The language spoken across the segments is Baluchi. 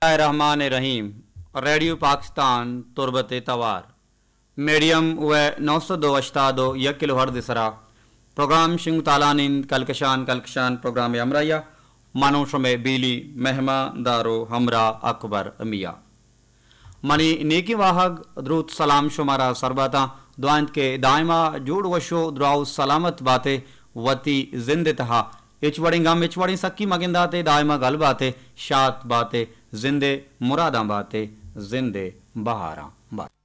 بسم اللہ الرحمن الرحیم۔ ریڈیو پاکستان تربت توار میڈیم ویو نو سد و ہشتاد و یک کلو ہرٹز سرا پروگرام شنگ تالان انت۔ کلکشان، کلکشان پروگرام ہمراہیا منو شمے بیلی مہمان دارو ہمراہ اکبر میا۔ منی نیکیں واہگ، دروت سلام شمارا سر باتاں۔ دعا انت کہ دائما جوڑ وشو دراہو سلامت باتے، وتی زند تہا ہچ وڑیں گم، ہچ وڑیں سکی مگنداتے، دائما گل باتے، شات باتے، زندے مراداں باتے، زندے بہاراں باتے۔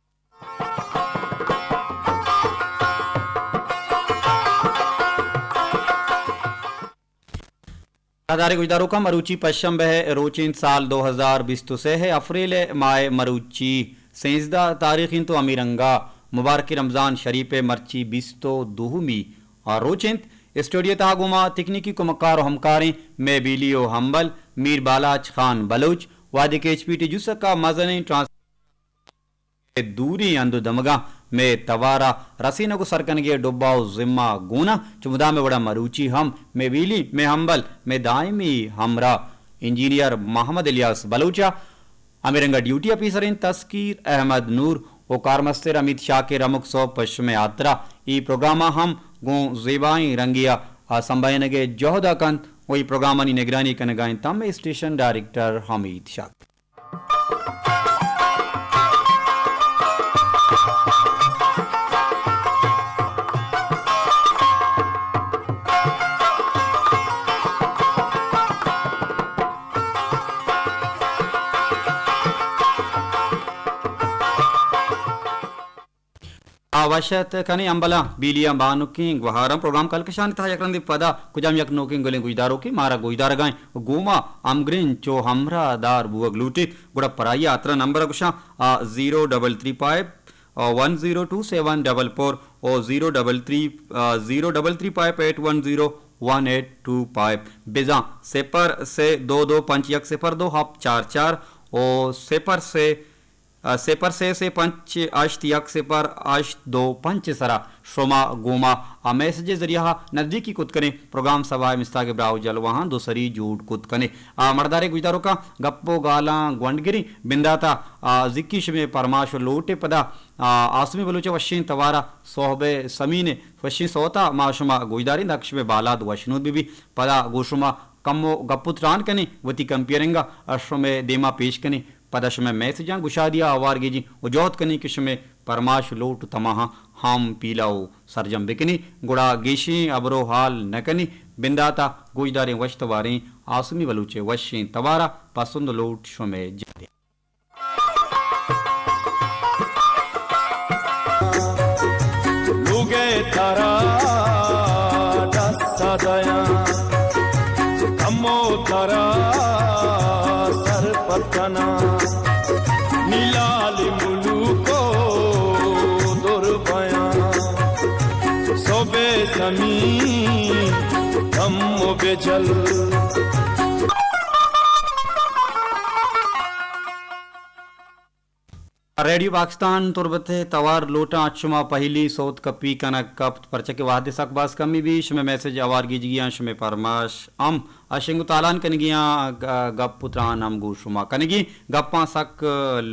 ادارے گوشداروکاں، مروچی پشنبہ ء روچ انت، سال دو ہزار بیست و سے ء اپریل ء ماہ ء مروچی سیزدہ تاریخ انت و ہمے رنگا مبارک رمضان شریف ء مرچی بیست و دومی روچ انت۔ اسٹوڈیو تہا گوما تکنیکی کمکار و ہمکاریں مئے بیلی و ہمبل میر بالاچ خان بلوچ، وہدے کہ ایچ پی ٹی جسکا مزنیں ٹرانس دوریں ہند و دمگاں مئے توارا رسینگ و سرکنگی ء ڈبہ و زمہ گون انت۔ چو مدام ء وڑا مروچی ہم مئے ویلی، مئے ہمبل، مئے دائمی ہمراہ انجینئر محمد الیاس بلوچ ء ہمے رنگ ء ڈیوٹی آفیسریں تسکیر احمد نور و کارمستر امیت شاکر ہمک سہب پہ شمئے ہاترا اے پروگرام ء ہم گوں زیبائیں رنگے ء سمبھینگ ء جہد ء کنت و اے پروگرامانی نگرانی کنگ ء انت ہمے اسٹیشن ڈائریکٹر حمید شاکر۔ آ وش ات کنیں ہمبلاں، بیلیاں بانکیں گوہاراں۔ پروگرام کلکشانی تہا یک رندے پدا کجام یک نوکیں گلیں گوشداروکے مارا گوشدارگائیں گوما ہمگرنچ و ہمراہ دار بوگ لوٹیت، گڑا پرائی ہاترا نمبر گوشاں، آ، zero double three five one zero two seven double four O zero double three, آ، zero double three five eight one zero one eight two five, بزاں صفر سے دو دو پنچ یک صفر دو ہفت چار چار او صفر سے، آ، صفر سے سے پنچ ہشت یک صفر ہشت دو پنچ سرا شما گوما آ میسج ء ذریعہ ء نزدیکی کت کنے، پروگرام سبا ء مستاگ براہ و جلواہاں دو سری جوڑ کت کنے۔ آ مڑداریں گوشداروکاں، گپ و گالاں گونڈ گریں، بنداتا آ زکی شمے پرماش و لوٹ ء پدا آ آسمی بلوچ ء وشیں توارا سہب ء سمین ء وشیں سوتا ما شما گوشداریں، دانکہ شمے بالاد وشنود بہ بی۔ پدا گوں شما کمو گپ و تران کنیں، وتی کمپیئرنگ ء شمے دیما پیش کنیں۔ پدا شمئے میسجاں گشادی ء آوار گیجیں و جہد کنیں کہ شمئے پرماش لوٹ و تماہاں ہم پیلہ و سرجم بکنیں، گڑا گیشیں ہبر و حال نہ کنیں۔ بندات ء گوشداریں وش تواریں آسمی بلوچ ء وشیں توار ء پسند و لوٹ شمئے جند ء۔ لوگ ء ترا دست ء دیاں، کمو ترا سرپد کناں۔ نی لال ملوک و دربیاں، سہب ء سمی کمو بجل۔ ریڈیو پاکستان تربت ء توار لوٹاں، اچ شما پہلی سوت کپی کنگ کپت، پرچہ کہ وہد ء سک باز کمی بی، شمئے میسج آوار گیجگی آں، شمئے پرماش ہم اشنگ و تالان کنگی آں، گ-، گپ و تران ہم گوں شما کنگی، گپاں سک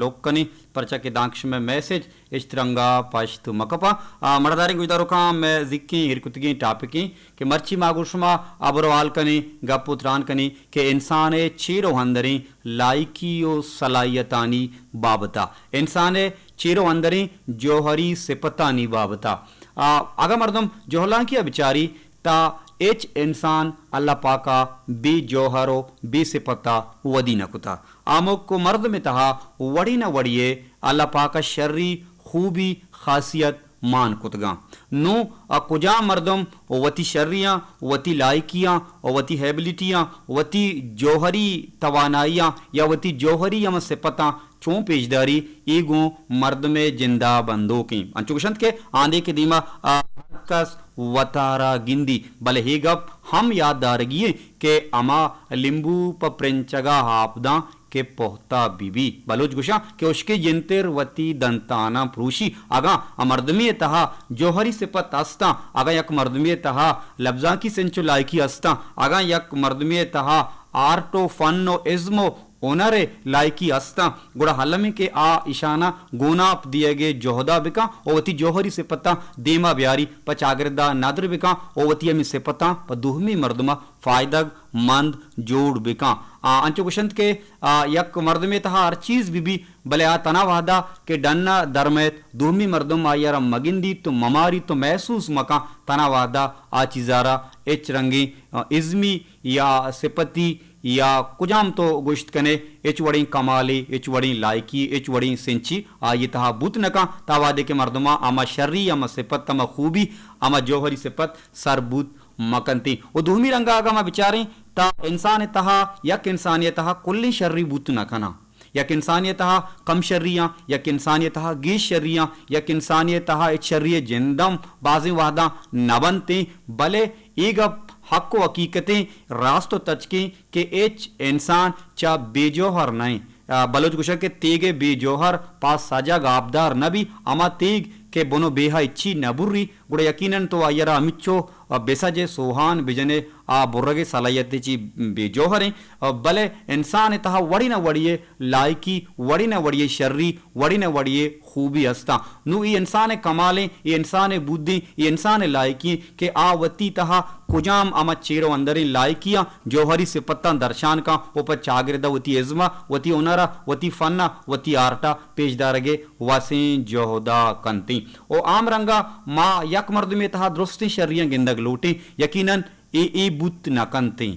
لک کنیں، پرچہ کہ دانکہ شمئے میسج ہچ ترنگا پشت مکپاں۔ آ، مڑداریں گوشداروکاں، مئے زیکیں ہیرکتگیں ٹاپکیں کہ مرچی ما گوں شما ہبر و حال کنیں، گپ و تران کنیں کہ انسان ء چیر و اندریں لائکی و صلاحیتانی بابت ء، انسان ء چیر و اندریں جوہری صفتانی بابت ء۔ آ، اگاں مردم جہلانکی ء بچاری، تا ہچ انسان اللہ پاک ء بے جوہر و بے صفت ء ودی نہ کتہ۔ ہمک مردم ء تہا وڑے نہ وڑے ء اللہ پاک ء شری، خوبی، خاصیت مان کتگاں۔ نوں آ کجام مردم وتی شریاں، وتی لائکیاں، وتی ایبلٹیاں، وتی جوہری توانائیاں یا وتی جوہری ہما صفتاں چون پیش داری، اے گوں مردم ء جند ء بندوک ایں۔ انچو گوشنت کہ آندے کہ دیما آ ہر کس وتارا گندی، بلے اے گپ ہم یات دارگی ایں کہ ہما لیمبو پہ پرنچگ ء آپ داں کہ پہتہ بہ بی۔ بلوچ گوشاں کہ ہشکیں جنتر وتی دنتاناں پروشی۔ اگاں آ مردمے ء تہا جوہری صفت استاں، اگاں یک مردمے ء تہا لبزانکی سنچ و لائکی استاں، اگاں یک مردمے ء تہا آرٹ و فن و ازم و ہنر ء لائکی استاں، گڑا الم انت کہ آ ایشاناں گوناپ دیگ ء جہد ء بکن و وتی جوہری سپتاں دیم ء بیاری، پہ چاگرد ء ندر بکن و وتی ہمے سپتاں پہ دومی مردم ء فائدگ مند جوڑ بکن۔ آ، انچو گوشنت کہ، آ، یک مردمے تہا ہر چیز بہ بی، بلے آ تنا وہدا کہ ڈن ء درمئیت، دومی مردم آئی ء را مگندیت و مماریت و محسوس مکن، تنا وہدا آ چیزارا ہچ رنگیں، آ، ازمی یا سپتی یا کجام تو گوشت کنے، ہچ وڑیں کمالے، ہچ وڑیں لائکی، ہچ وڑیں سنچی آئی تہا بوت نکن، تا وہدے کہ مردماں ہما شری، ہما سپت، ہما خوبی، ہما جوہری سپت سر بوت مکنتیں۔ و دومی رنگا اگاں ما بچاریں، تا انسان تہا، یک انسانی تہا کلیں شری بوت نکناں۔ یک انسانی تہا کم شری آں، یک انسانی تہا گیش شری آں، یک انسانی تہا ہچ شری جندم بازیں وہداں نہ بنتیں، بلے اے گپ حق و حقیقتیں، راست و تچکیں کہ ہچ انسان چہ بے جوہر نہ انت۔ آ، بلوچ گوشگ کہ تیگ بے جوہر پہ سجگ آبدار نہ بی، ہما تیگ کہ بن و بیہا ہچی نہ بری، گڑا یقیناً تو آئی را ہمچو، آ، بسج ء سوہان بجن ئے، آ برگ ء صلاحیت چی بے جوہر انت۔ آ، بلے انسان ء تہا وڑی نہ وڑی ء لائکی، وڑی نہ وڑی ء شری، وڑی نہ وڑی ء خوبی استاں۔ نوں اے انسان ء کمالیں، اے انسان ء بودیں، اے انسان ء لائکی انت کہ آ وتی تہا کجام ہما چیر و اندریں لائکیاں، جوہری سپتاں درشان کن و پہ چاگرد ء وتی ازم ء، وتی ہنر ء، وتی فن ء، وتی آرٹ ء پیش دارگ ء وسیں جہد ء کنتیں۔ و عام رنگ ء ما یک مردمے تہا درستیں شریاں گندگ لوٹیں، یقیناً اے، اے بوت نہ کنتیں۔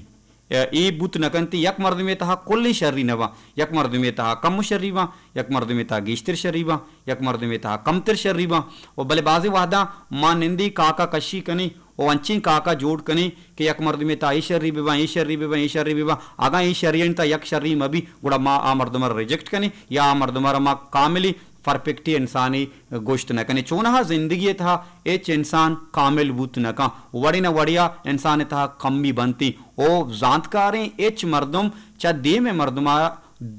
اے بوت نہ کنت، یک مردمے تہا کلیں شری نہ باں، یک مردمے تہا کم شری باں، یک مردمے تہا گیشتر شری باں، یک مردمے تہا کمتر شری باں۔ و بلے بازیں وہداں ما نندیں کاکا کشی کنیں و انچیں کاکا جوڑ کنیں کہ یک مردمے تہا اے شری بہ باں، اے شری بہ باں، اے شری بہ باں۔ اگاں اے شریانی تہا یک شری مہ بی، گڑا ما آ مردم ء ریجیکٹ کنیں یا آ مردم ء را ما کاملیں پرفیکٹیں انسانے گوشت نہ کنیں۔ چونہا زندگی ء تہا ہچ انسان کامل بوت نہ کن۔ وڑے نہ وڑیا انسان ء تہا کمی بنتیں۔ او زانتکاریں ہچ مردم چہ دیم ء مردما،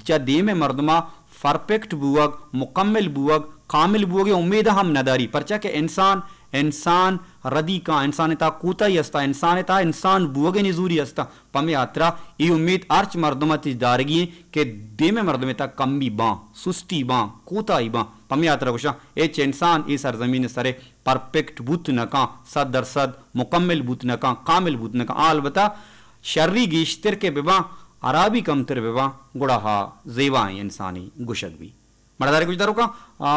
چہ دیم ء مردما پرفیکٹ بوگ، مکمل بوگ، کامل بوگ ء امید ہم نہ داری۔ پرچا کہ انسان، انسان ردی کن، انسان ء تہا کوتاہی استا، انسان ء تہا انسان بوگ ء نزوری استا۔ پمے ہاترا اے امید ہرچ مردم ء تچ دارگی انت کہ دیم ء مردم ء تہا کمی باں، سستی باں، کوتاہی باں۔ پمے ہاترا گوشاں، ہچ انسان اے سرزمین ء سر ء پرفیکٹ بوت نہ کن، صد درصد مکمل بوت نہ کن، کامل بوت نہ کن۔ آ البتہ شری گیشتر کہ بباں، ہرابی کمتر بباں، گڑا ہا زیبائیں انسانی گوشگ بی۔ مڑداریں گوشداروکاں، آ،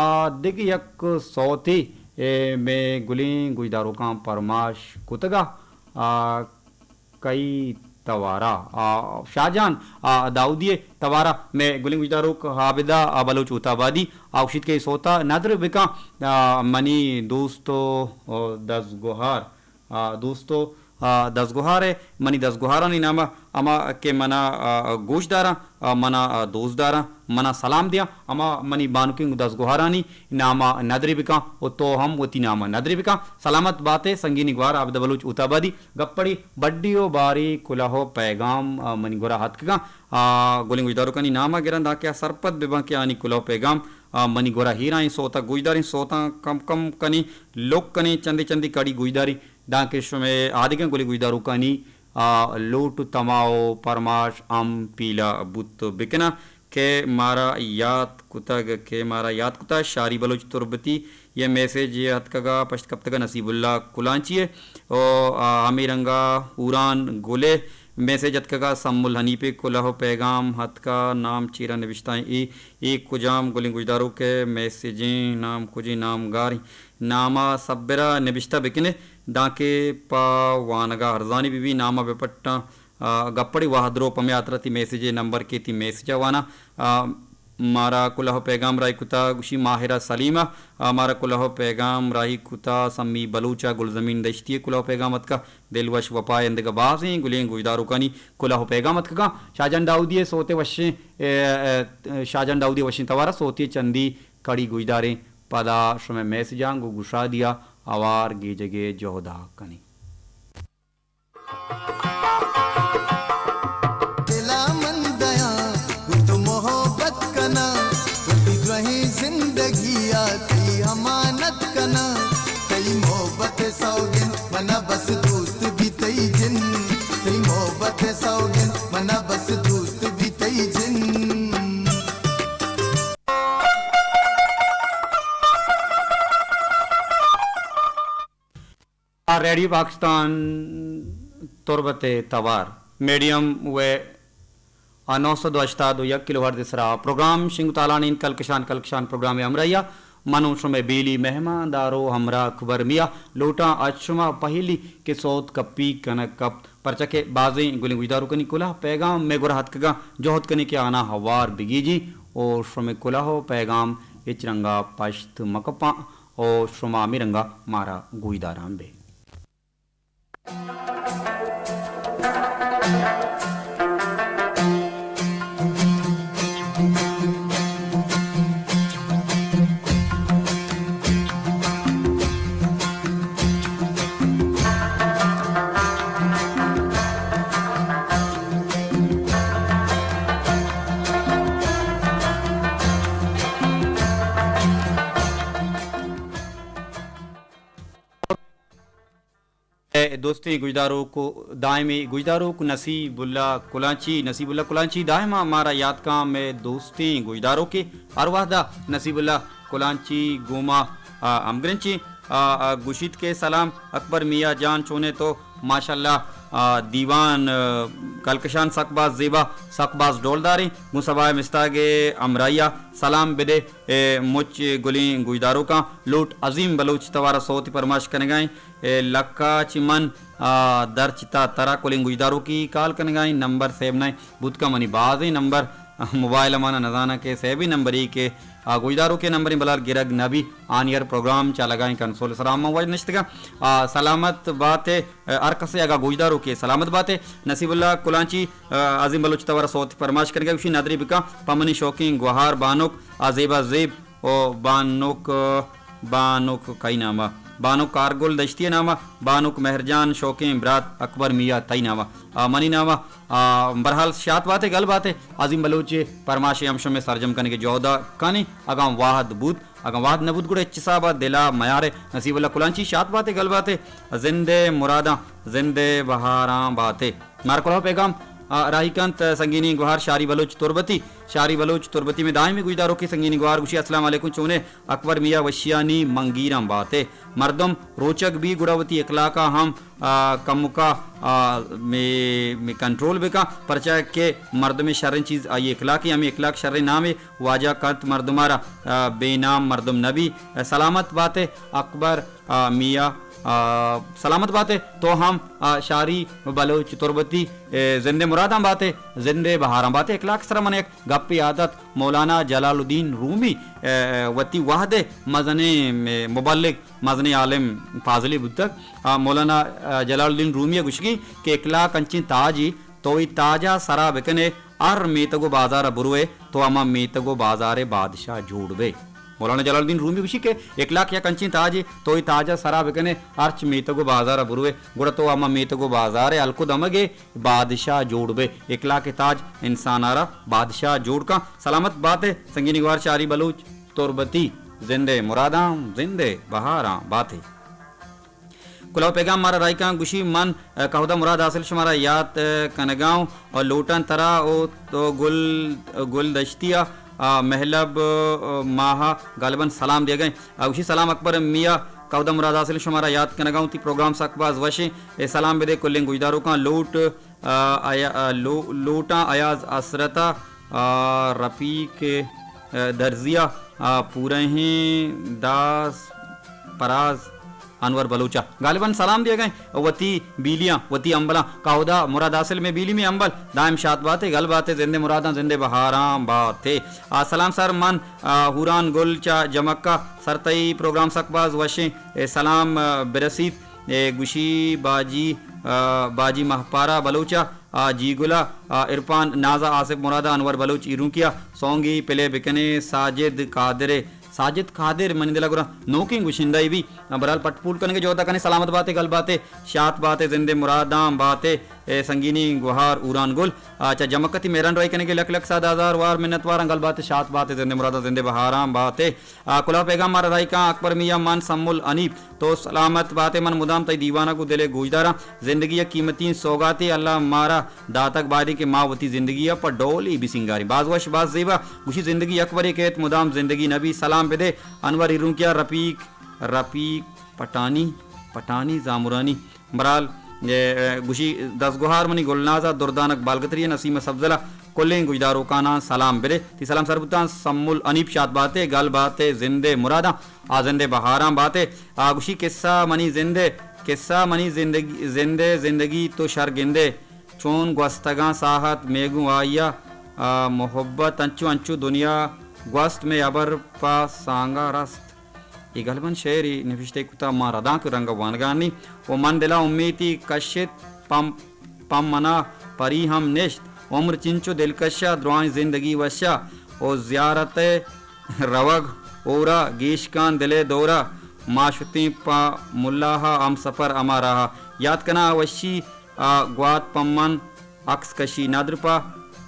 دگہ یک سوتے، اے، مئے گلیں گوشداروکاں پرماش کتگ ء، آ، کئی توارا، آ، شاہجان، آ، داؤدی ء توارا مئے گلیں گوشداروک عابدہ، آ، بلوچ اوتابادی، آ، گوشیت کہ اے سوتا ندر بکن، آ، منی دوست و، و دزگوہار۔ آ، دوستو، آ، دزگوہار ء منی دزگوہارانی نام ء ہما کہ منا، آ، گوش داراں، آ، منا، آ، دوست داراں، منا سلام دیاں، ہما منی بانکیں دزگوہارانی نام ء ندرے بکاں و تو ہم وتی نام ء ندرے بکاں۔ سلامت باتے سنگینی گوار عابدہ بلوچ اوتابادی۔ گپڑی بڈی و باری کلہ و پیغام، آ، منی گورا ہتکگاں۔ آ، گلیں گوشداروکانی نام ء گراں دانکہ آ سرپد بباں کہ آنی کلہ و پیغام، آ، منی گورا ہیرائیں سوت ء گوشداریں سوتاں کم کم کنیں، لک کنیں، چندے چندے کڑی گوشداریں۔ دانکہ شمئے آدگہ گلیں گوشداروکانی، آ، لوٹ و تما و پرماش ہم پیلہ بوت بکناں کہ مارا یات کتگ، کہ مارا یات کتگ۔ شاری بلوچ تربتی یہ میسج یہ ہتکگا پشت کپتگا نصیب اللہ کلانچی ہے۔ او، آ، ہمے رنگا ہوران گلے میسج ہتکگا سمل حنیفے کلہ و پیغام ہتکا نام چیرا نبشتہ ایں۔ اے، اے کجام گلیں گوشداروکے میسجیں نام کجیں نام گاریں۔ ناما سبرا نبشتہ بکنے، دانکہ پہ وانگا ارزانی بہ بی۔ ناما بہ پٹاں، آ، گپڑی وہدرو پمے ہاترا تی میسج ء نمبر کے تی میسج ء واناں۔ آ، مارا کلہ و پیغام راہی کتا گوشی ماہرہ سلیم ء، آ، مارا کلہ و پیغام راہی کتا سمی بلوچ ء گلزمین دشتی ء کلہ و پیغام اتکا۔ دلوش وپا ء اندگہ بازیں گلیں گوشداروکانی کلہ و پیغام اتکگاں۔ شاہجان داؤدی ء سوت ء وشیں، اے، اے، شاہجان داؤدی ء وشیں توارا سوتی چندی کڑی گوشداریں۔ پدا شمئے میسجاں گوں گشادیا ہوار گیجگے جہدا کنیں۔ دلا من دیاں گوں تو محبت کناں، وتی دوہیں زندگیا تئی امانت کناں۔ تئی محبت سوگند منا بس دوست بی تئی جن، تئی محبت سوگند منا بس دوست بی تئی جن۔ پاکستان تربت ءِ توار میڈیم ویو ءِ نو سد ءُ ہشتاد ءُ یک کلو ہرٹز ءِ سرا پروگرام شنگ ءُ تالان اِنت۔ کلکشان، کلکشان پروگرام ءِ ہمراہی ءَ من اوں شمئے بیلی مہماندار ءُ ہمراہ اکبر میاں۔ لوٹاں اچ شما پہلی کہ سوت کپی کنگ کپت، پرچا کہ بازیں گلیں گوشداروکانی کلوہ پیغام مئے گورا اتکگاں، جہد کنیں کہ آناں ہوار بگیجیں ءُ شمئے کلوہ ءُ پیغام ہچ رنگا پشت مکپاں ءُ شما ہمے رنگا مارا گوشداراں بے۔ اے دوستیں گوشداروک ءُ دائمی گوشداروک نصیب اللہ کلانچی، نصیب اللہ کلانچی دائما مارا یات کاں، مئے دوستیں گوشداروکے۔ ہر وہدا نصیب اللہ کلانچی گوما، آ، ہمگرنچیں، آ، آ، گوشیت کہ سلام اکبر میاں جان، چونے تو؟ ماشاءاللہ، آ، دیوان، آ، کلکشان سک باز زیبا، سک باز ڈولداریں۔ گوں سبا ءِ مستاگ ءِ ہمراہی ءَ سلام بدے، اے، مچ گلیں گوشداروکاں۔ لوٹ عظیم بلوچ توار ءَ سوت پرماش کنگائیں۔ اے لکا چہ من، آ، درچ تا ترا کلیں گوشداروکی کال کنگائیں، نمبر سیو نہ بوت کن، منی بازیں نمبر موبائل ءَ مانا نزاناں کہ سیویں نمبرے کہ، آ، گوشداروکے نمبریں بلال گرگ نہ بی، آنی ہر پروگرام چا لگائیں کنسول سرا من وج نشتگاں۔ آ، سلامت بات ئے، آ، ہر کسے اگا گوشداروکے سلامت بات ئے۔ نصیب اللہ کلانچی، آ، عظیم بلوچ توار ءَ سوت پرماش کنگا، گوشی ندری بکاں پہ منی شوقیں گوہار بانک، آ، زیبا زیب او بانک، بانک کئی نام ءَ؟ بانک کارگل دشتی ءِ نام ءَ، بانک مہرجان شوقیں برات اکبر میاں تئی نام ءَ، آ، منی نام ءَ، آ، برحال شات بات ئے، گل بات ئے، عظیم بلوچ ءِ پرماش ءَ ہم شمئے سرجم کنگ ءِ جہد ءَ کنیں، اگاں وہد بوت، اگاں وہد نہ بوت گڑا ہچ حساب ءَ دل ءَ میار ئے۔ نصیب اللہ کلانچی شات بات ئے، گل بات ئے، زند ءِ مراداں، زند ءِ بہاراں بات ئے۔ مارا کلوہ پیغام، آ، راہی کنت، سنگینی گوہار شاری بلوچ تربتی، شاری بلوچ تربتی مئے دائمی گوشداروکے سنگینی گوہار گوشی، السلام علیکم، چونے اکبر میاں وشیانی منگیراں بات ئے۔ مردم روچگ بی گڑا وتی اخلاق ءَ ہم، آ، کمکا، آ، مے، مے کنٹرول بکن، پرچا کہ مردم شریں چیز آئی اخلاقی، ہمیں اخلاق شریں نامے واجہ کنت مردم ءَ را، آ، بے نام مردم نبی۔ سلامت بات ئے اکبر آ، میاں، آ، سلامت بات ئے، تو ہم، آ، شاری بلوچ تربتی، اے، زند ءِ مراداں بات ئے، زند ءِ بہاراں بات ئے۔ اخلاق سرا من یک گپے یات ات، مولانا جلال الدین رومی، اے، وتی وہد ءِ مزنیں، اے، مبلغ، مزنیں عالم فاضلے بوتگ۔ آ، مولانا، آ، جلال الدین رومی ءَ گوشگی کہ اخلاق انچیں تاجے، تو اے تاج ءَ سرا بکن ئے، ہر میتگ ءُ بازار ءَ بروئے، تو ہما میتگ ءُ بازار ءِ بادشاہ جوڑ بئے۔ مولانا جلال الدین رومی گوشی کہ اخلاق یک انچیں تاجے، تو اے تاج ءَ سرا بکن ئے، ہرچ میتگ ءُ بازار ءَ بروئے، گڑا تو ہما میتگ ءُ بازار ءِ ہلک ءُ دمگ ءِ بادشاہ جوڑ بئے۔ اخلاق ءِ تاج انسان ءَ را بادشاہ جوڑ کن۔ سلامت بات ئے سنگینی گوہار شاری بلوچ تربتی، زند ءِ مراداں، زند ءِ بہاراں بات ئے۔ کلوہ پیغام مارا راہی کاں گوشی، من، آ، کہدہ مراد حاصل شمارا یات، آ، کنگاؤں اور لوٹاں ترا او تو گل، گل دشتی آ، آ، مہلب، آ، ماہا غالباً سلام دیگئے۔ آ، گوشی سلام اکبر میاں، کہدہ مراد حاصل شمارا یات کنگاؤں، تی پروگرام سک باز وشیں۔ اے سلام بدے کلیں گوشداروکاں۔ لوٹ، آ، آیا، آ، لو-، لوٹاں ایاز حسرتا، آ، رفیق، آ، درزیا، آ، پورہیں داس پراز انور بلوچ ءَ غالباً سلام دیگ ءَ ایں۔ وتی بیلیاں، وتی امبلاں، کہدہ مراد حاصل مئے بیلی مئے امبل، دائم شات بات ئے، گل بات ئے، زند ءِ مراداں، زند ءِ بہاراں بات ئے۔ آ، سلام سر، من، آ، ہوران گل چہ جمکہ، سر تئی پروگرام سک باز وشیں۔ اے سلام، آ، برسیت، اے گوشی باجی، آ، باجی مہپارہ بلوچ ءَ، آ، جی گل ءَ، آ، عرفان ناز ءَ، آصف مراد ءَ، انور بلوچ ایرونکی ءَ، سونگی پلے بکنے ساجد قادر ءَ۔ ساجد قادر منی دل ءَ گڑا نوکیں گشندہ یے بی۔ برحال پٹ پول کنگ ءِ جہد ءَ کنے۔ سلامت بات ئے، گل بات ئے، شات بات ئے، زند ءِ مراداں بات ئے، اے سنگینی گوہار ہوران گل۔ آ، چہ جمکتی مہران راہی کنگ ءِ لک لک صد ہزار وار منت واراں۔ گل بات ئے، شات بات ئے، زند ءِ مراداں، زند ءِ بہاراں بات ئے۔ آ، کلوہ پیغام مارا راہی کاں اکبر میاں، من سمل حنیف۔ تو سلامت بات ئے، من مدام تئی دیوان ءَ گوں دل ءِ گوشداراں۔ زندگی یک قیمتی سوگاتے، اللہ مارا داتگ، بائدیں کہ ما وتی زندگی ءَ پہ ڈولے بہ سنگاریں۔ باز وش، باز زیبا۔ گوشی زندگی یک برے کیت، مدام زندگی نہ بی۔ سلام بدے انور ایرونکی ءَ، رفیق، رفیق پٹانی، پٹانی زامرانی۔ برال، اے، اے، گوشی، دزگوہار منی گلنازا، دردانک بالگتری، نسیم سبزلا، کلیں گوشداروکاناں سلام بدے۔ تی سلام سر بوتاں۔ سمل انیپ شات باتے، گل باتے، زندے مراداں، آ زندے بہاراں باتے۔ آ گوشی، قصہ منی زندے، قصہ منی زندگی، زندے، زندگی تو شر گندے۔ چون گوستگاں ساہت میگوں آئیا، آ، محبت انچو انچو دنیا گوست میں ابر پا سانگا رست۔ اے گلبند شعرے نبشتہ کتا، ما رداں کہ رنگ وانگانی و من دلا امیتی کشت پم، پم منا پری ہم نشت۔ عمر چنچو دلکشا، درائیں زندگی وشا و زیارت روگ اورا گیشکان دلے دورا۔ ما شتیں پہ ملاہا ہم سفر ہما راہا۔ یات کناں آ وشی آ گوات پہ من عکس کشی ندر پہ،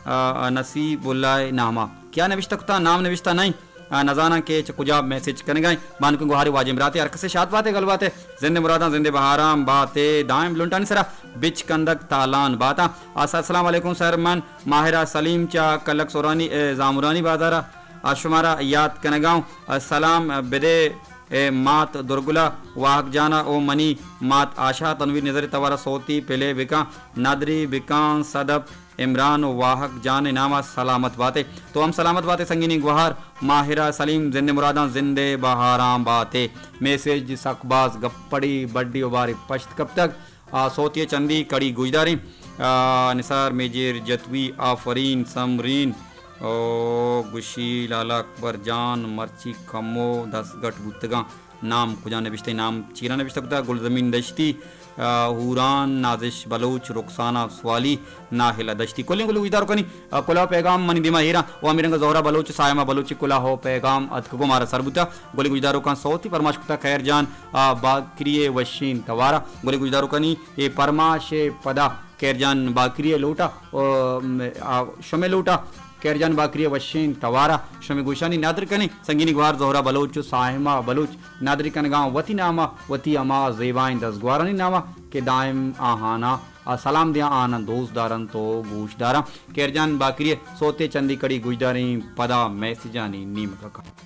آ، نصیب اللہ ناما۔ کیا نوشتہ کتا؟ نام نوشتہ نہیں۔ آ، نزاناں کہ چہ کجا میسج کنگائیں۔ بانکیں گوہاری واجیں براتے، ہر کسے شات باتے، گل باتے، زندے مراداں، زندے بہاراں باتے، دائم لنٹانی سرا بچ کندگ تالان باتاں۔ آ، السلام علیکم سر، من ماہرہ سلیم چہ کلک سورانی، اے، زامرانی بازارا۔ آ، شمارا یات کنگاؤں۔ آ، سلام بدے اے مات درگلا واہک جانا او منی مات آشا تنویر نظر توارا صوتی پلے بکاں، ندری بکاں صدف عمران و واہک جان ناما۔ سلامت باتے۔ تو ہم سلامت باتے سنگینی گوہار ماہرہ سلیم، زندے مراداں زندے بہاراں باتے۔ میسج سک باز گپڑی بڈی و باری پشت کپتگ۔ آ، صوتی چندی کڑی گوشداریں۔ آ، نثار میجر جتوی آفرین سمرین۔ او، گوشی لالا اکبر جان مرچی کمو دست گٹ بوتگاں۔ نام کجا نبشتہ؟ نام چیرا نبشتہ کتا؟ گلزمین دشتی، آ، ہوران نازش بلوچ، رخسانہ سوالی، ناہلہ دشتی۔ کلیں گلیں گوشداروکانی، آ، کلہ و پیغام منی دیما ہیراں و ہمے رنگ زہرا بلوچ، سائمہ بلوچ کلہ و پیغام اتکگو مارا سر بوتا۔ گلیں گوشداروکاں صوتی پرماش کتا خیر جان، آ، باکری وشین توارا۔ گلیں گوشداروکانی اے پرماش پدا خیر جان باکری لوٹا، آ، آ، شمے لوٹا۔ خیر جان باکری وشین توارا شمے گوشانی ندر کنیں۔ سنگینی گوہار زہرا بلوچ و سائمہ بلوچ ندر کنگاں وتی ناما، وتی ہما زیبائیں دزگوارانی ناما کہ دائم آہانا آ سلام دیاں، آہانا دوست دارنت و گوش داراں۔ خیر جان باکری صوتے چندی کڑی گوشداریں، پدا میسجانی نیمگا کاں۔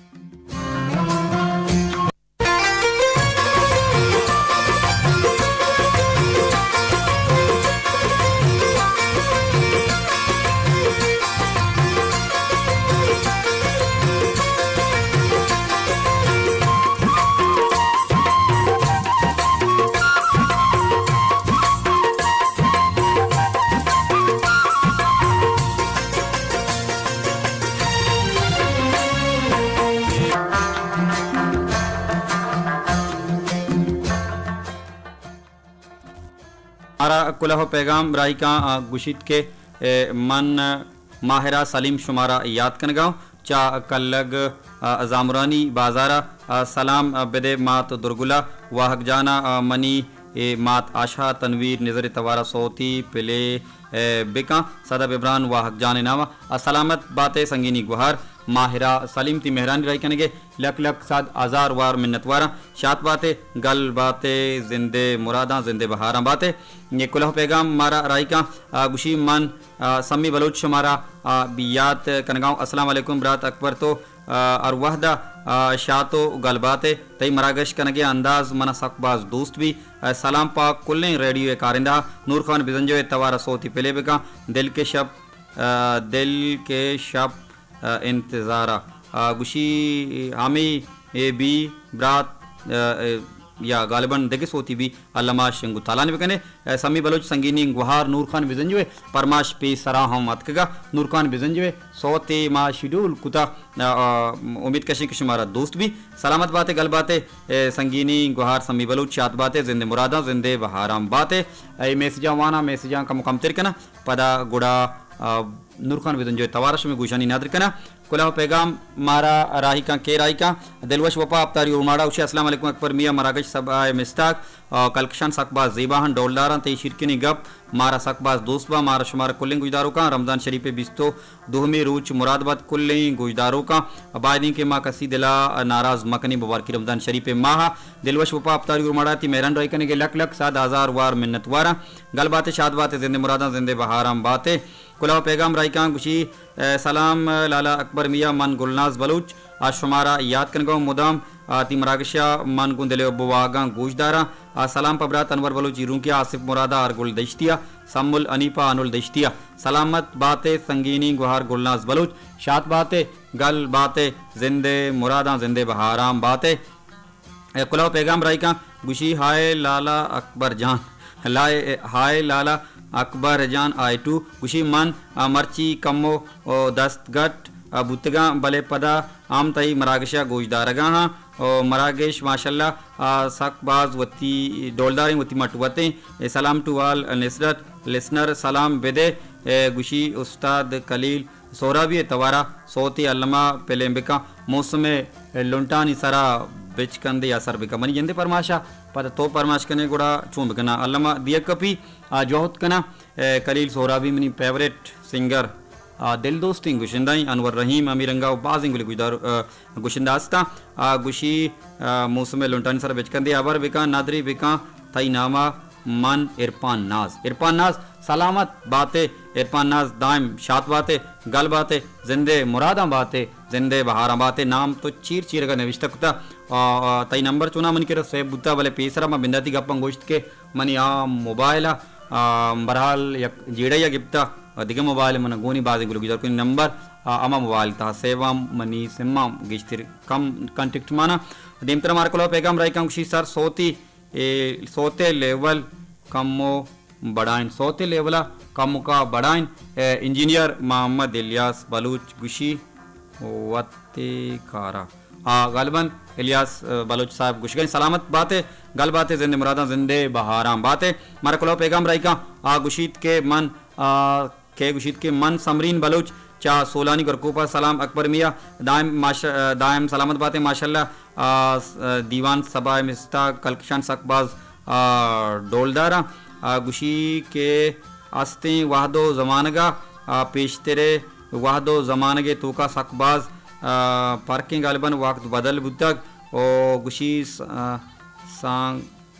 مارا کلہ و پیغام راہی کاں، آ، گوشیت کہ، اے، من ماہرہ سلیم شمارا یات کنگاؤں۔ چہ کلگ، آ، زامرانی بازارا، آ، سلام، آ، بدے مات درگلا واہگ جانا، آ، منی، اے، مات آشا تنویر نظر توارا صوتی پلے، اے، بکاں۔ صدف عمران واہگ جان ناما۔ آ، سلامت باتے سنگینی گوہار۔ ماہرہ سلیم تی مہرانی راہی کنگے لک لک صد ہزار وار منتواراں۔ شات باتے، گل باتے، زندے مراداں، زندے بہاراں باتے۔ یہ کلہ پیغام مارا راہی کاں، آ، گوشی من، آ، سمی بلوچ شمارا، آ، بیات کنگاؤں۔ السلام علیکم برات اکبر تو، آ، ہر وہدا، آ، شات و گل باتے۔ تئی مراگش کنگے انداز منا سک باز دوست بی۔ آ، سلام پاک کلیں ریڈیو کارندہ نور خان بزنجو توارا صوتی پلے بکاں۔ دل کے شپ، آ، دل کے شپ، آ، انتظارا۔ آ، گوشی ہمے اے بی برات، آ، اے، یا غالباً دگہ صوتی بی، علامہ شنگو تالان بکنے۔ آ، سمی بلوچ سنگینی گوہار نور خان بزنجوے پرماش پی سرا ہم اتکگا۔ نور خان بزنجوے صوتے ما شیڈول کتا، آ، آ، امید کشیں کہ شمارا دوست بی۔ سلامت باتے، گل باتے، اے، سنگینی گوہار سمی بلوچ شات باتے، زندے مراداں، زندے بہاراں باتے۔ اے میسجاں وانا، میسجاں کم کم تر کنا۔ پدا گڑا، آ، نور خان بزنجو توارا شمے گوشانی ندر کناں۔ کلہ و پیغام مارا راہی کاں، کے راہی کاں؟ دلوش وپا اپتاری روماڑا گوشی، السلام علیکم اکبر میاں، مراگش سبا مستاگ، آ، کلکشان سک باز زیبا ہن، ڈولداراں تئی شیرکنی گپ مارا سک باز دوست با، مارا شمارا کلیں گوشداروکاں رمضان شریف بیست و دوہمی روچ مراد بات کلیں گوشداروکاں۔ بایدیں کہ ما کسی دلا ناراض مکنیں، مبارکی رمضان شریف ماہ۔ دلوش وپا اپتاری روماڑا تی مہران راہی کنگے لک لک صد ہزار وار منت واراں۔ گل باتے، شاد باتے، زندے مراداں، زندے بہاراں باتے۔ کلہ و پیغام راہی کاں گوشی، اے، سلام لالا اکبر میاں، من گلناز بلوچ، آ شمارا یات کنگا اوں مدام، آ، تی مراگشا من گوں دل ءُ بواگاں گوش داراں۔ آ، سلام پہ برات انور بلوچ ایرونکیا، آصف مرادا آرگل دشتیا، سمل انیپا انل دشتیا۔ سلامت باتے سنگینی گوہار گلناز بلوچ، شات باتے، گل باتے، زندے مراداں زندے بہارام باتے۔ اے کلوہ پیغام رائیکاں گوشی، ہائے لالا اکبر جان، لائے، ہائے لالا اکبر جان آئی ٹو۔ گوشی من، آ، مرچی کمو، او، دست گٹ، آ، بوتگاں، بلے پدا ہم تئی مراگشا گوش دارگا ہاں۔ او، مراگش ماشاءاللہ، آ، سک باز وتی ڈولداریں، وتی مٹ وتیں۔ اے سلام ٹو آل لسنر، لسنر سلام بدے۔ اے گوشی استاد کلیل سہرابی ءِ توارا سوتے الما پلیں بکن، موسم ءِ لنٹانی سرا بچکندے اثر بکن۔ منی جندے پرماشا پدا تو پرماش کنے گڑا چون بکناں؟ الما دیگ کپی، آ، جہد کناں۔ اے، کلیل سہرابی منی فیوریٹ سنگر، آ، دل دوستیں گشندہ ایں۔ انور رحیم ہمے رنگا و بازیں گلیں گشدار، آ، گشندہ ہستاں۔ آ، گشی، آ، موسم ءِ لنٹانی سرا بچکندے ہبر بکن، ندرے بکن، تئی ناما من عرفان ناز۔ عرفان ناز سلامت باتے، عرفان ناز دائم شات باتے، گل باتے، زندے مراداں باتے، زندے بہاراں باتے۔ نام تو چیر چیرگا نوشتہ کتا۔ آ، آ، تئی نمبر چونا منی کرا سیو بوتا، بلے پیسرا ما بنداتی گپاں گوشت کہ منی آ موبائل ءَ، آ، بہرحال یک جیڑہ یا گپتا، آ، دگہ موبائل من گونی بازیں گلگی دار کنی نمبر، آ، ہما موبائل تہا سیو آں، منی سم آں گیشتر کم کانٹیکٹ مانا۔ دیمترا مارا کلوہ پیغام رائیکاں گوشی سر سوتی اے سوتے لیول کمو بڑائن، سوتے لیولا کمکا بڑائن۔ اے انجینئر محمد الیاس بلوچ گوشی وتے کارا۔ آ، غالباً الیاس، آ، بلوچ صاحب گوشگیں سلامت باتے، گل باتے، زندے مراداں زندے بہاراں باتے۔ مارا کلوہ پیغام رائیکاں، آ، گوشیت کہ من، آ، کہ گوشیت کہ من سمرین بلوچ چا سولانی گرکوپا سلام اکبر میا دائم ماش-، دائم سلامت باتے ماشاءاللہ۔ آ، س-، آ، دیوان سبا مستاگ کلکشان سک باز، آ، ڈولدار آں۔ آ، گوشی کہ استیں وہد و زمانگا، آ، پیشترے وہد و زمانگے توکا سک باز، آ، پرکیں غالباً وقت بدل بوتگ و گوشی س-، آ، سانگ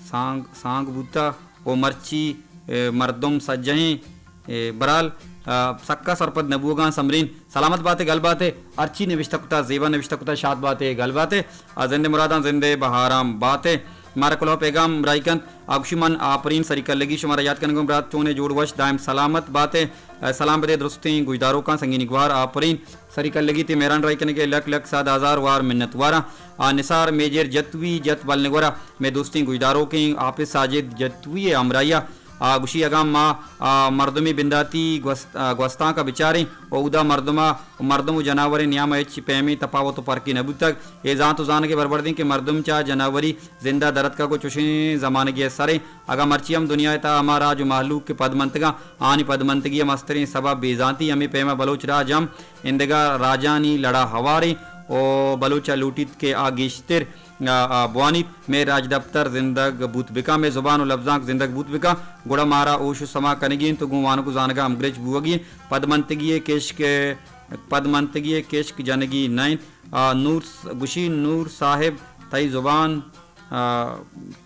سانگ، سانگ بوتہ و مرچی، اے، مردم سجہیں، اے، برال، آ، سکا سرپد نہ بوگاں سمرین۔ سلامت باتے، گل باتے، ہرچی نوشتہ کتا، زیبا نوشتہ کتا، شاد باتے، گل باتے، آ، زندے مراداں زندے بہاراں باتے۔ مارا کلوہ پیغام راہی کنت، آ، گوشی من آپرین سری کلگی شمارا یات کنگوں برات، چونے جوڑ وش، دائم سلامت باتے، آ، سلام بدے درستیں گوشداروکاں، سنگینی گوہار آپرین۔ سری کلگی تے مہران راہی کنگے لک لک صد ہزار وار منت واراں۔ آ، نثار میجر جتوی جت بلنگورا مئے دوستیں گوشداروکیں حافظ ساجد جتوی ءِ ہمراہیا، آ، گوشی اگاں ما، آ، مردمی بنداتی گوست-، آ، گوستانکا بچاریں و اودا مردما، مردم و جناوریں نیاما ہچ پیمیں تپاوت و پرکے نہ بوتگ۔ اے زانت و زانگے بربردیں کہ مردم چہ جناوری زندا درتکگ و چوشیں زمانگے ءِ سریں۔ اگاں مرچی ہم دنیا ءِ تہا ہما راج و مہلوک کہ پد منتگاں، آہانی پدمنتگی ءِ مستریں سبب بے زانتی، ہمے پیما بلوچ راج ہم اندگہ راجانی لڑا ہواریں و بلوچ ءَ لوٹیت کہ آ گیشتر، آ، آ، بوانیت۔ مئے راجدپتر زندگ بوت بکن، مئے زبان و لبزانک زندگ بوت بکن، گڑا مارا ہوش و سما کنگی انت و گوں وانگ و زانگا ہمگرنچ بوگی انت۔ پدمنتگی ءِ کشک، پدمنتگی ءِ کشک جنگی نہ انت۔ آ، نور س-، گوشی نور صاحب تئی زبان آ،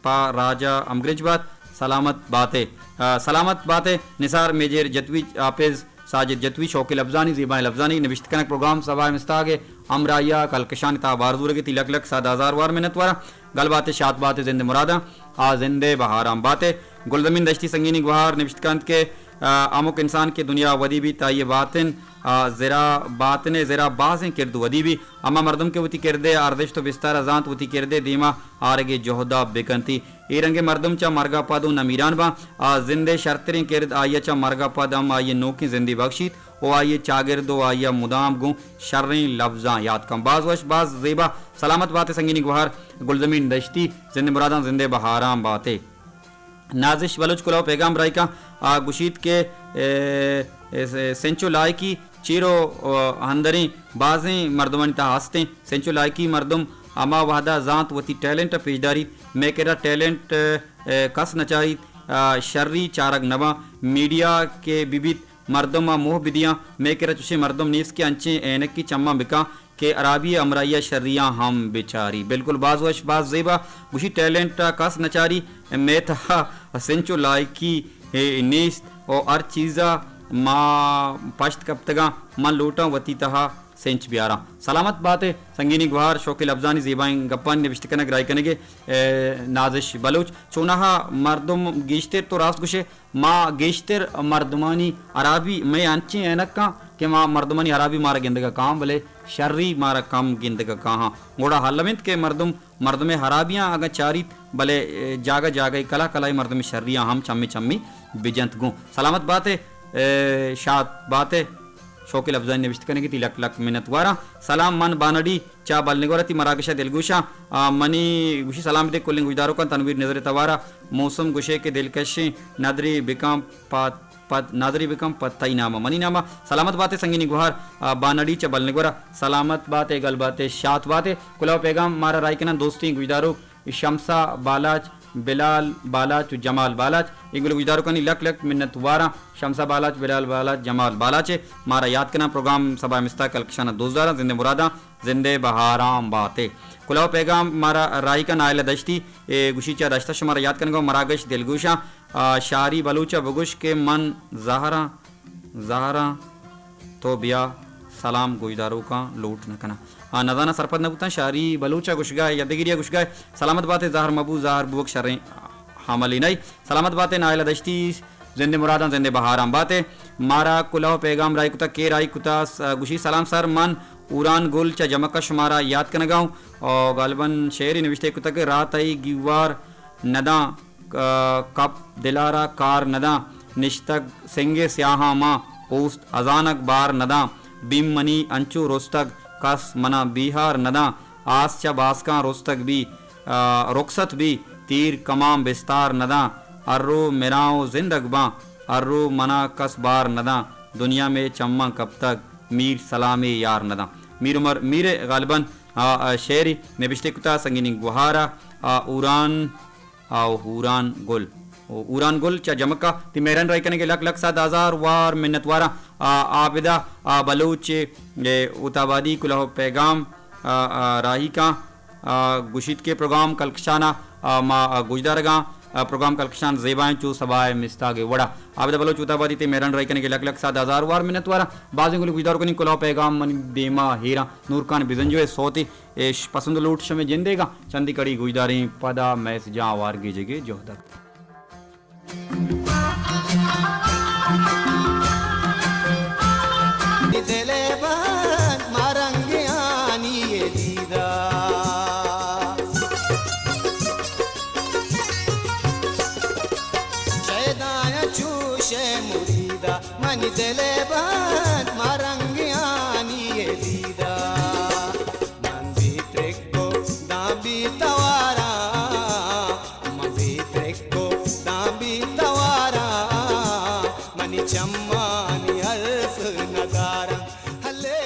پہ راج ءَ ہمگرنچ بات، سلامت بات ئے۔ آ، سلامت بات ئے، نثار میجر جتوی، حافظ ساجد جتوی، شوکیں لبزانی، زیبائیں لبزانی نبشت کنگ، پروگرام سبا ءِ مستاگ ءِ ہمراہی ءَ کلکشانی تہا بار زورگ ءَ تئی لک لک صد ہزار وار منت وار آں۔ گل بات ئے، شات بات ئے، زند مراداں، آ زند ءِ بہاراں بات ئے۔ گلزمین دشتی سنگینی گوہار نبشت کنت کہ، آ، ہمک انسان کہ دنیا ودی بیت، آئی ءِ باتن، آ، زرا، باتن ءِ زرا بازیں کرد ودی بیت۔ ہما مردم کہ وتی کرد ءِ ارزشت و بستار ءَ زانت، وتی کرد ءِ دیما آرگ ءِ جہد ءَ بکنتی۔ اے رنگیں مردم چہ مرگ ءَ پد اوں نمیران باں۔ آ زند ءِ شرتریں کرد آئی ءَ چہ مرگ ءَ پد ہم آئی ءِ نوکیں زندے بخشیت و آئی ءِ چاگرد و آئی ءَ مدام گوں شریں لبزاں یات کن۔ باز وش، باز زیبا۔ سلامت بات ئے سنگینی گوہار گلزمین دشتی، زند ءِ مراداں زند ءِ بہاراں بات ئے۔ نازش بلوچ کلوہ پیغام برائیکاں، آ گوشیت کہ، اے، اے، سنچو لائکی چیر و، آ، اندریں بازیں مردمانی تہا ہستیں۔ سنچو لائکی مردم ہما وہدا زانت وتی ٹیلنٹ ءَ پیش داریت۔ مئے کرا ٹیلنٹ، اے، کس نہ چاریت، آ، شری چارگ نہ باں۔ میڈیا کہ بہ بیت، مردم ءَ موہ بدیاں۔ مئے کرا چشیں مردم نیست کہ انچیں عینکی چماں بکاں کہ ہرابی ءِ ہمراہی ءَ شریاں ہم بچاری۔ بالکل، باز وش، باز زیبا۔ گوشی ٹیلنٹ ءَ کس نچاری، مئے تہا سنچو لائکی، اے، نیست و ہر چیز ءَ ما پشت کپتگاں۔ من لوٹاں وتی تہا سنچ بیاراں۔ سلامت بات ئے سنگینیں گوھار، شوکیں لبزانی زیبائیں گپانی نبشتہ کنگ، راہی کنگ ءَ، اے، نازش بلوچ۔ چوناھا مردم گیشتر، تو راست گوش ئے، ما گیشتر مردمانی ھرابی، مئے انچیں عینک اَں کہ ما مردمانی ھرابی مارا گندگ ءَ کاں، بلے شری مارا کم گندگ ءَ کاں۔ گڑا الم اِنت کہ مردم، مردم ءِ ھرابیاں اگاں چاریت، بلے، اے، جاگہ جاگہ ءَ کلاہ کلاہ ءَ مردم ءِ شریاں ھم چمے چمے بجنت گوں۔ سلامت بات ئے، اے، شات بات ئے۔ شوکیں لبزانی نبشتہ کنگ ءَ تئی لک لک منت واراں۔ سلام، من بانڑی چہ بلنگور ءَ تئی مراگش ءَ دلگوش آں۔ آ، منی گوشی سلام بدے کلیں گوشداروکاں، تنویر نظر ءِ توار ءَ۔ موسم گوش ئے کہ دلکشیں، ندری بکن پت، پت، ندری بکن پت تئی نام ءَ منی نام ءَ۔ سلامت بات ئے سنگینیں گوھار، آ، بانڑی چہ بلنگور ءَ۔ سلامت بات ئے، گل بات ئے، شات بات ئے۔ کلوہ ءُ پیغام مارا راہی کناں دوستیں گوشداروک شمسا بالاچ، بلال بالاچ ءُ جمال بالاچ۔ اے گل گوشداروکانی لک لک منت واراں۔ شمسا بالاچ، بلال بالاچ، جمال بالاچ ءَ مارا یات کناں۔ پروگرام سبا ءِ مستا کلکشان ءَ دوست داراں۔ زند ءِ مراداں، زند ءِ بہاراں بات ئے۔ کلوہ ءُ پیغام مارا راہی کن نائلہ دشتی، اے گوشی چہ دشت ءَ شمارا یات کنگ ءَ مراگش دلگوش آں۔ آ، شاری بلوچ ءَ بگوش کہ من زہراں، زہراں تو بیا، سلام گوشداروکاں لوٹ نہ کناں۔ آ، نزاناں سرپد نہ بوتاں، شاری بلوچ ءَ گوشگا ئے یا دگرے ءَ گوشگا ئے۔ سلامت بات ئے، زہر مبو، زہر بوگ شریں عملے نہ۔ سلامت بات ئے نائلہ دشتی، زند ءِ مراداں، زند ءِ بہاراں بات ئے۔ مارا کلوہ ءُ پیغام راہی کتگ، کے راہی کتگ؟ س-، گوشی سلام سر، من اوران گل چہ جمک ءَ شمارا یات کنگ ءَ اوں۔ او غالباً شعرے نبشتہ کتگ کہ راہ تئی گیوار نداں، ک-، کپ دل ءَ را کار نداں، نشتگ سنگ ءِ سیاہاں ماں، پوست ہزانگ بار نداں، بیم منی انچو رستگ، کس منا بیہار نداں، آس چہ باسکاں رستگ بی، آ، رخصت بی، تیر کماں بستار نداں، ہر رو مراں و زندگ باں، ہر رو منا کس بار نداں، دنیا مئے چماں کپتگ، میر سلامے یار نداں۔ میر عمر میر ءِ غالباً، آ، آ، شعرے نبشتہ کتا سنگینیں گوہار ءَ، آ، اوران آ، ہوران گل۔ او، ہوران گل چہ جمک ءَ تئی مہرانی راہی کنگ ءَ لک لک صد ہزار وار منت واراں۔ آ، عابدہ، آ، بلوچ، اے، اوتابادی کلوہ ءُ پیغام، آ، آ، راہی کاں، آ، گوشیت کہ پروگرام کلکشان ءَ، آ، ما، آ، گوشدارگ ءَ آں، آ، پروگرام کلکشان زیبائیں چو سبا ءِ مستاگ ءِ وڑ ءَ۔ عابدہ بلوچ اوتابادی تئی مہرانی راہی کنگ ءَ لک لک صد ہزار وار منت واراں۔ بازیں گل گوشداروکانی کلوہ ءُ پیغام منی دیما ہیراں۔ نورکان بزنجو ءِ سوتے اش پسند لوٹ شمے جندیگاں، چندی کڑی گوشداریں پدا میسجاں آوار گیجگ ءِ جہد ءَ۔ دل ءِ بند ماں رنگیانی ءِ دیدا، شیدایاں چوش ءِ مریدا، منی دل ءِ بند ماں رنگیانی ءِ دیدا۔ من بے ترک ءُ داں بے تواراں، من بے ترک ءُ داں بے تواراں، منی چمانی ارس نداراں۔ ہلے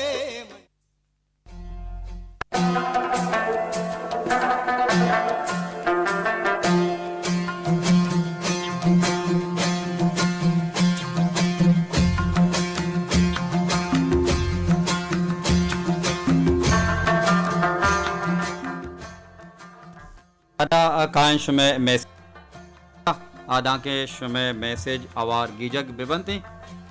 پدا کائیں شمئے میسج، آ دانکہ شمئے میسج آوار گیجگ بہ بنت۔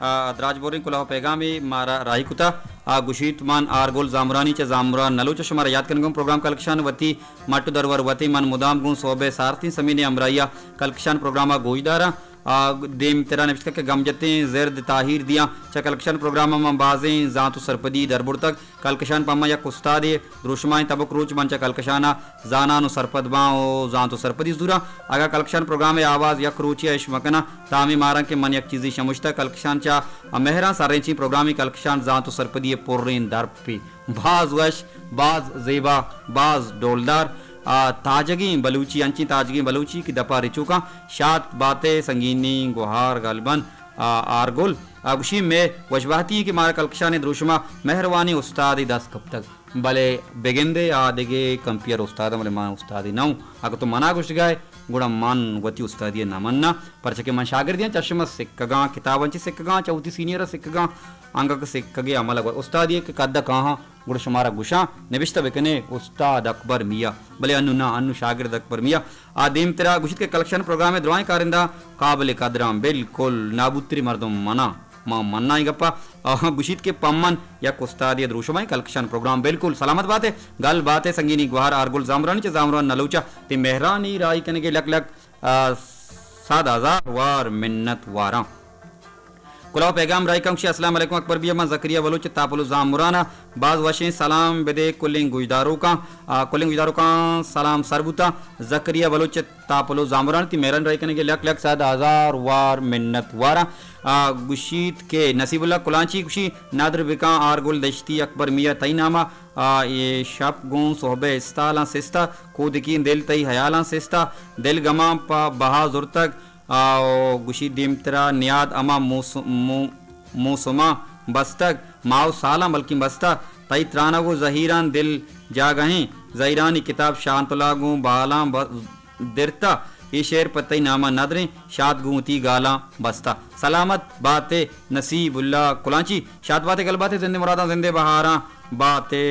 آ، دراج بوریں کلوہ ءُ پیغامے مارا راہی کتا۔ آ گوشیت، من آرگل زامرانی چہ زامران نلوچ ءَ شمارا یات کنگوں۔ پروگرام کلکشان وتی مٹ ءُ درور وتی، من مدام گوں سہب ءِ سارتیں سمین ءِ ہمراہی ءَ کلکشان پروگرام ءَ گوشداراں۔ آ، دیم ترا نبشتہ کہ گم جتیں زرد تاہیر دیاں، چہ کلکشن پروگرام ءَ من بازیں زانت ءُ سرپدی دربرتگ۔ کلکشان پہ من یک استادے، دروشمائیں تبک روچ من چہ کلکشان ءَ زانان ءُ سرپد باں ءُ زانت ءُ سرپدی زوراں۔ اگاں کلکشان پروگرام ءِ آواز یک روچے ءَ اش مکناں، تامی ماراں کہ من یک چیزے شمشتہ۔ کلکشان چہ مہراں سرینچیں پروگرامے۔ کلکشان زانت ءُ سرپدی ءِ پریں درپے۔ باز وش، باز زیبا، باز ڈولدار۔ آ، تاجگیں بلوچی، انچیں تاجگیں بلوچی کہ دپا رچوکاں۔ شات بات ئے سنگینیں گوہار غالباً، آ، آرگل۔ آ، گوشی مئے وشبہتی کہ مارا کلکشان ءِ دروشم ءَ مہروانیں استادے دست کپتگ۔ بلے بگندے آ دگہ کمپیئر استاد، بلے من استادے نہ اوں۔ اگہ تو منا گوشگا ئے، گڑا من وتی استادی ءَ نہ مناں، پرچا کہ من شاگردے آں، چہ شما سکگاں، کتاباں چہ سکگاں، چہ وتی سینئر ءَ سکگاں، انگہ کہ سکگ ءِ عمل ءَ گوشاں۔ استادی ءَ کہ قد ءَ کاہاں، گڑا شمارا گوشاں، نبشتہ بکنئے استاد اکبر میاں، بلے انوں نہ، انوں شاگرد اکبر میاں۔ آ دیمترا گوشیت کہ کلکشن پروگرام ءِ درائیں کارندہ قابل قدراں، بالکل نابودتریں مردم مناں۔ ما مناں اے گپا۔ آ، گوشیت کہ پمن یک استادے ءِ دروشماں کلکشان پروگرام۔ بالکل سلامت باتے، گل باتے سنگینی گوہار آرگل زامرانی چہ زامران نلوچا تی مہرانی راہی کنگے لک لک، آ، صد ہزار وار منت واراں۔ کلوہ پیغام راہی کنگشی، السلام علیکم اکبر بیا، من زکریا بلوچ تاپلو زامرانا باز وشیں سلام بدے کلیں گوشداروکاں، آ، کلیں گوشداروکاں سلام سر بوتا۔ زکریا بلوچ تاپلو زامران تی مہران راہی کنگے لک لک صد ہزار وار منت واراں۔ آ، گوشیت کہ نصیب اللہ کلانچی گوشی، نادر بکاں آرگل دشتی اکبر میاں تئی ناما، آ، اے شپ گوں سہبے استالاں سستا، کودکیں دل تئی حیالاں سستا، دل گماں پہ بہا زرتگ، آ، گوشی دیمترا نیاد ہما موس-، مو-، موسماں بستگ، ماہ و سالاں بلکیں بستہ، تئی ترانگ و زہیراں دل جاگہیں، زہیرانی کتاب شانتلا گوں بالاں ب-، درتہ، اے شعر پہ تئی ناما ندریں، شات گوں وتی گالاں بستہ۔ سلامت باتے نصیب اللہ کلانچی، شات باتے گل باتے زندے مراداں زندے بہاراں باتے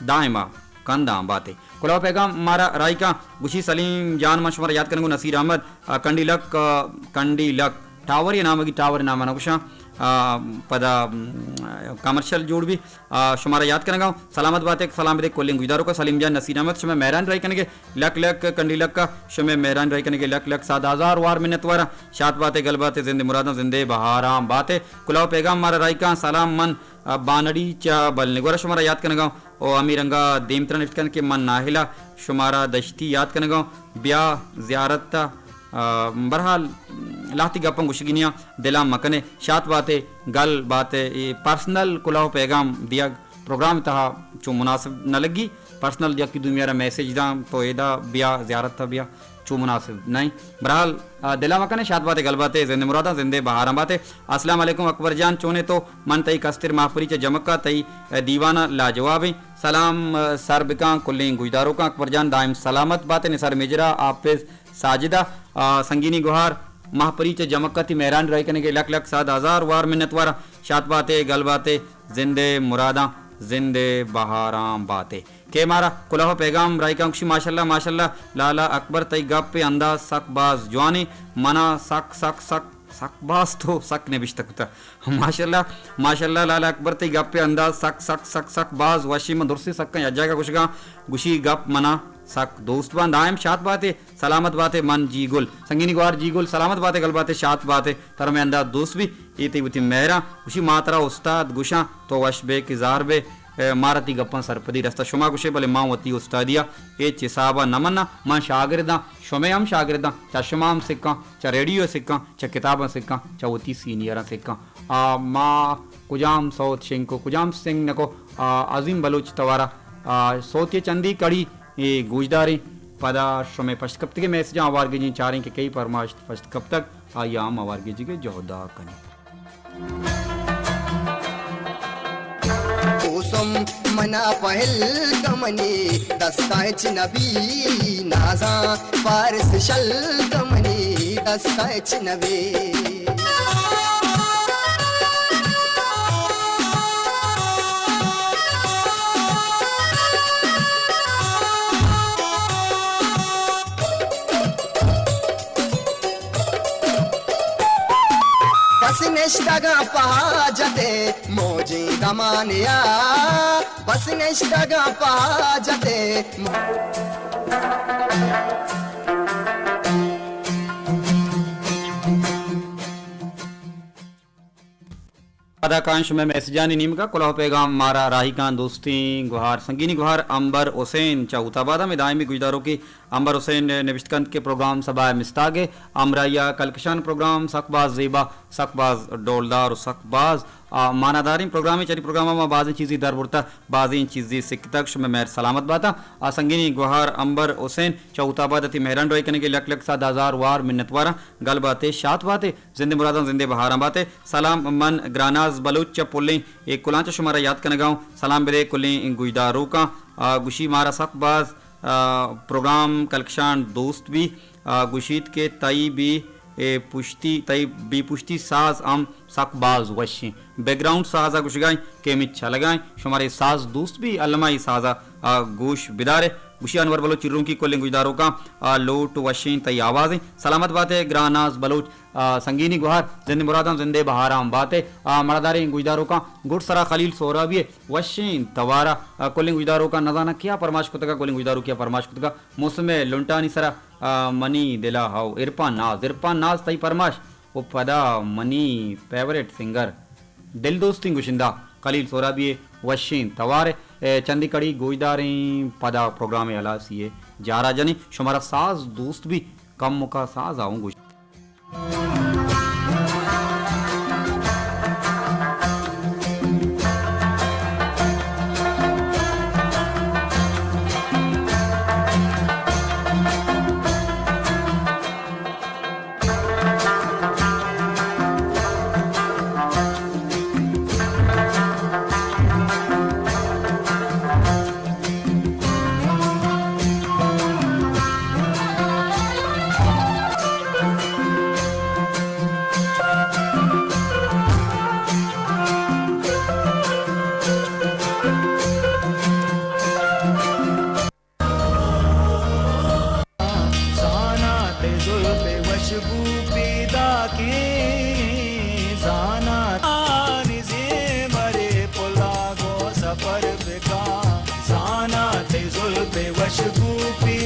دائما کنداں باتے۔ کلوہ پیغام مارا راہی کاں گوشی، سلیم جان من شمارا یات کنگو، نصیر احمد، آ، کنڈی لک، آ، کنڈی لک۔ ٹاور یا نامگی ٹاور نام نہ گوشاں، آ، پدا، م، کمرشل جوڑ بی، آ، شمارا یات کنگا۔ سلامت باتے، سلام بدے کلیں گوشداروکا۔ سلیم جان نصیر احمد شمے مہران راہی کنگے لک لک کنڈی لک، شمے مہران راہی کنگے لک لک صد ہزار وار منت وارا۔ شات باتے، گل باتے، زندے مراداں زندے بہاراں باتے۔ کلوہ پیغام مارا راہی کاں، سلام من آ، بانڑی چہ بلنگور ءَ شمارا یات کنگاں۔ او ہمے رنگا دیمترا نوشت کنت کہ من ناہل ءَ شمارا دشتی یات کنگاں۔ بیا زیارت ءَ، آ، برحال لہتی گپاں گوشگی نیاں، دلاں مکنے، شات باتے، گل باتے، اے پرسنل کلوہ پیغام دیگ پروگرام تہا چو مناسب نہ لگی۔ پرسنل یکی دومی ءَ را میسج داں تو ایدا بیا زیارت ءَ بیا۔ چو مناسب نہ انت۔ برحال، آ، دل ءَ مکن ئے، شات بات ئے، گل بات ئے، زند مراداں زندے بہاراں بات ئے۔ السلام علیکم اکبر جان، چون ئے تو؟ من تئی کستر ماہپری چہ جمک ءَ، تئی، آ، دیوان ءَ لاجواب ایں۔ سلام، آ، سر بکاں کلیں گوشداروکاں۔ اکبر جان دائم سلامت بات ئے، نثار میجر ءَ، حافظ ساجد ءَ، آ، سنگینی گوہار ماہپری چہ جمک ءَ، تئی مہرانی راہی کنگ ءِ لک لک صد ہزار وار منت وار۔ شات بات ئے، گل بات ئے، زندے مراداں زندے بہاراں بات ئے۔ کہ مارا کلوہ ءُ پیغام راہی کاں گوشی، ماشاءاللہ، ماشاءاللہ، لالا اکبر تئی گپ ءِ انداز سک باز جوان ایں، منا سک، سک، سک، سک باز تو سک نبشتہ کتہ۔ ماشاءاللہ، ماشاءاللہ، لالا اکبر تئی گپ ءِ انداز سک، سک، سک، سک باز وش ایں، من درستی سکاں یک جاگہ گوشگاں، گوشی گپ منا سک دوست باں، دائم شات بات ئے، سلامت بات ئے، من جی گل، سنگینی گوہار جی گل، سلامت بات ئے، گل بات ئے، شات بات ئے، ترا مئے انداز دوست بی، اے تئی وتی مہراں، گوشی ما ترا استاد گوشاں، تو وش بے کہ زار بے، اے، مارا تئی گپاں سرپدی رستہ۔ شما گوشے بلے ما وتی استادی ءَ ہچ حساب ءَ نہ مناں۔ من شاگرداں، شمئے ہم شاگرداں، چہ شما ہم سکاں، چہ ریڈیو ءَ سکاں، چہ کتاباں سکاں، چہ وتی سینئراں سکاں۔ آ، ما کجام سوت شنگ کو، کجام سنگ نہ کو، آ، عظیم بلوچ توارا، آ، سوت ءِ چندی کڑی اے گوشداریں۔ پدا شمئے پشت کپتگیں میسجاں ہوار گیجیں، چاریں کہ کئی پرمائشت پشت کپتگ، آئی ءَ ہم ہوار گیجگ ءِ جہد ءَ کنیں۔ اوسم منا پہل گمنی دستا ہچ نبی، نازاں پارس شل گمنی دستا ہچ نبی۔ بس نشتگاں پہ حاجت ءِ موجیں دمانے ءَ، بس نشتگاں پہ حاجت ءِ۔ پدا کائیں شمئے میسجانی نیمگا۔ کلوہ ءُ پیغام مارا راہی کاں دوستیں گوہار، سنگینی گوہار امبر حسین چہ ہوت آباد ءَ، مئے دائمی گوشداروکے امبر حسین نبشت کنت کہ پروگرام سبا ءِ مستاگ ءِ ہمراہی ءَ کلکشان پروگرام سک باز زیبا، سک باز ڈولدار و سک باز، آ، معناداریں پروگرامے۔ چہ ہرے پروگرام ءَ ما بازیں چیزے در برتہ، بازیں چیزے سکتگ۔ شمئے مہر سلامت باتاں۔ آ، سنگینی گوہار امبر حسین چہ ہوت آباد ءَ تئی مہرانی راہی کنگ ءِ لک لک صد ہزار وار منت واراں۔ گل بات ئے، شات بات ئے، زندے مراداں زندے بہاراں بات ئے۔ سلام، من گراناز بلوچ چہ پلیں اے کلانچ ءَ شمارا یات کنگا اوں۔ سلام بدے کلیں گوشداروکاں۔ آ، گوشی مارا سک باز، آ، پروگرام کلکشان دوست بی۔ آ، گوشیت کہ تئی بی، اے، پشتی، تئی بی پشتی ساز ہم سک باز وش ایں۔ بیک گراؤنڈ ساز ءَ گوشگا ایں کہ ہمے چلگا ایں۔ شمارا اے ساز دوست بی، الما اے ساز ءَ، آ، گوش بدارے۔ گوشی انور بلوچ چرونکی کلیں گوشداروکاں، آ، لوٹ وشیں تئی آوازیں۔ سلامت باتے گراناز بلوچ، آ، سنگینی گوہار، زند مراداں زندے بہاراں باتے۔ آ، مڑاداریں گوشداروکاں گڈ سرا خلیل سہرابی ءِ وشیں توارا، آ، کلیں گوشداروکاں نزاناں کیا پرماش کتگا، کلیں گوشداروکیا پرماش کتگا۔ موسم ءِ لنٹانی سرا، آ، منی دلا ہو عرفان ناز، عرفان ناز تئی پرماش۔ و پدا منی فیورٹ سنگر، دل دوستیں گشندہ خلیل سہرابی ءِ وشیں توار ءِ۔ اے چندی کڑی گوشداریں، پدا پروگرام ءِ ہلاسی ءِ جارا جنیں۔ شمارا ساز دوست بی، کمکا ساز آؤں گوش۔ زاناں تئی زلپ ءِ وشبو پیداکیں، زاناں آنی زیمر ءِ پلاگ ءُ سفر بکاں۔ زاناں تئی زلپ ءِ وشبو پی